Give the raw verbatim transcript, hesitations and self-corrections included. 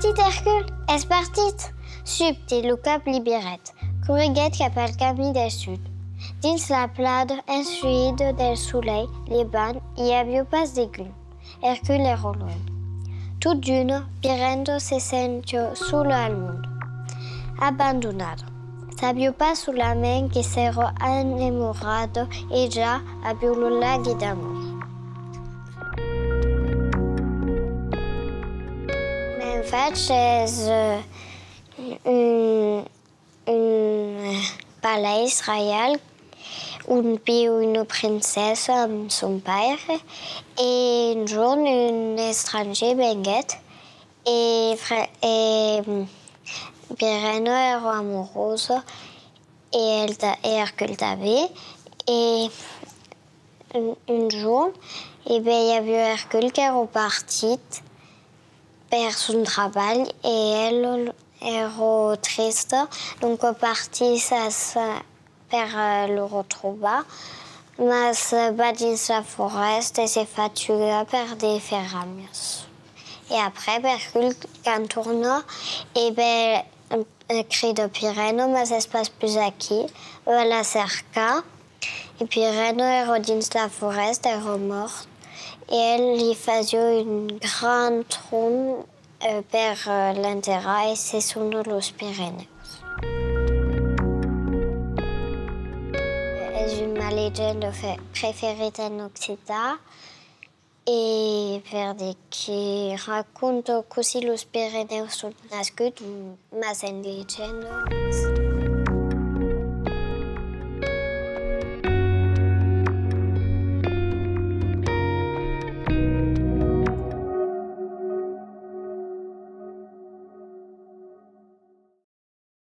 Petit Ercule es partit! Subte lo cap li virèt, corriguèt cap al camin del sud. Dins la plada enfuida del solelh levant i aviá pas degun. Ercule èra luènh. Tot d'una, Pirenda se sentiá sola al mond, abandonada. Sabiá pas solament que s'èra enamorada e ja aviá lo lague d'amor. Me'n fach es, eh, un, un palais reial ont viu una princessa amb son paire e un jorn un estrangièr venguèt e, fre- e, mm, Pirenda èra amorosa e el ta- e Ercule tanben e un, un jorn, e ben, i aviá Ercule qu'èra partit per son trabalh e ela èra trista, donc partís a sa- per, eh, lo retrobar, mas, eh, va dins la forèsta e se fa tugar per de feranas. E après, Ercule, quand torna, e ben, eh, crida Pirenda, mas es pas pus aquí, va la cercar. E Pirenda èra dins la forèsta, èra mòrt, e el li fasiá un grand tronc, eh, per, eh, l'enterrar e se sona los Pirenèus. Es un ma legenda fe- preferit en occitan. E per de que raconta cossí los Pirenèus son nascuts, mas en legenda.